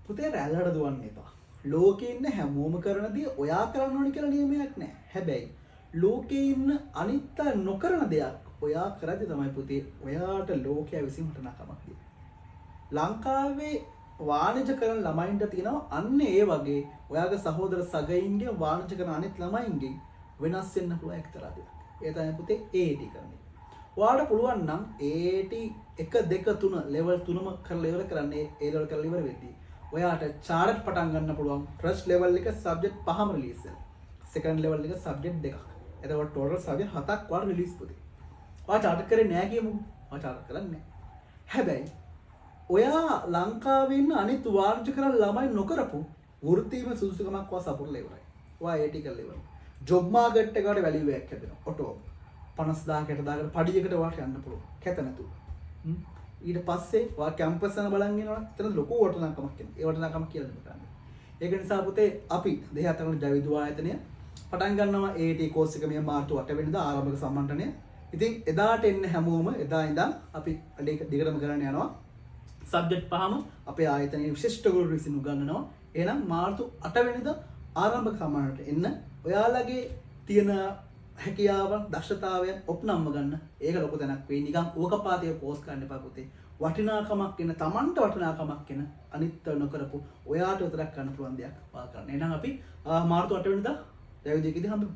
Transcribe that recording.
පුතේ, රැල්ලට දුවන්න එපා. ලෝකේ ඉන්න හැමෝම කරන දේ ඔයා කරන්න ඕනි කියලා නියමයක් නෑ. හැබැයි ලෝකේ ඉන්න අනිත් අය නොකරන දෙයක් ඔයා කරද්දි තමයි පුතේ ඔයාට ලෝකයා විසින් වටිනාකමක් දෙන්නේ. ලංකාවේ වාණිජ කරන ළමයින්ට තියෙනවා අන්න ඒ වගේ ඔයාගේ සහෝදර සගයින්ගේ, වාණිජ කරන අනිත් ළමයින්ගෙන් වෙනස් වෙන්න පුළුවන් එක්තරා දෙයක්. ඒ තමයි පුතේ AAT කරන එක. ඔයාලට පුළුවන් නම් AAT 1, 2, 3 ලෙවල් තුනම කරලා ඉවර කරන්න. ඒ ලෙවල් කරලා ඉවර වෙද්දී ඔයාට චාර්ට් පටන් ගන්න පුළුවන්. ෆස්ට් ලෙවල් එක සබ්ජෙක්ට් පහම රිලීස් වෙනවා. සෙකන්ඩ් ලෙවල් එක සබ්ජෙක්ට් දෙකක්. එතකොට ටෝටල් සබ්ජෙක්ට් හතක් ඔයාලට රිලීස් පුතේ. ඔයා චාර්ට් කරේ නෑ කියමුකෝ. ඔයා චාර්ට් කරන්නේ නෑ. හැබැයි ඔයා ලංකාවේ ඉන්න අනිත් වාණිජ කරන ළමයි නොකරපු වෘත්තීයම සුදුසුකමක් ඔයා සපුරලා ඉවරයි. ඔයා AAT කරලා ඉවරයි. ජොබ් මාකට් එකට වැලියු එකක් හැදෙනවා. ඔටෝ 50,000 60,000කට පඩියකට ඔයාට යන්න පුළුවන්. කැත නැතුව. ඊට පස්සේ ඔයා කැම්පස් යන බලන් ඉනවනම් එතන ලොකු වටිනාකමක් එනවා. ඒ වටිනාකම කියලා දෙන්න කරන්නේ. ඒක නිසා පුතේ, අපි 2004 වන ජවිදු ආයතනය පටන් ගන්නවා AAT course එක මේ මාර්තු 8 වෙනිදා ආරම්භක සම්මන්ත්‍රණය. ඉතින් එදාට එන්න හැමෝම. එදා ඉඳන් අපි වැඩ දිගටම කරන්න යනවා. සබ්ජෙක්ට් පහම අපේ ආයතනයේ විශිෂ්ට ගුරු විසින් උගන්වනවා. එහෙනම් මාර්තු 8 වෙනිදා ආරම්භක සම්මන්ත්‍රණයට එන්න. ඔයාලගේ තියෙන හැකියාවන්, දක්ෂතාවයන් ඔප්නම්ම ගන්න. ඒක ලොකු තැනක් වෙයි. නිකන් ඕකපාතික කෝස් කරන්න එපා පුතේ. වටිනාකමක් එන, තමන්ට වටිනාකමක් එන, අනිත් නොකරපු, ඔයාට විතරක් කරන්න පුළුවන් දෙයක් ඔයා කරන්න. එහෙනම් අපි මාර්තු 8 වෙනිදා ජයවිදේකදී හම්බෙමු.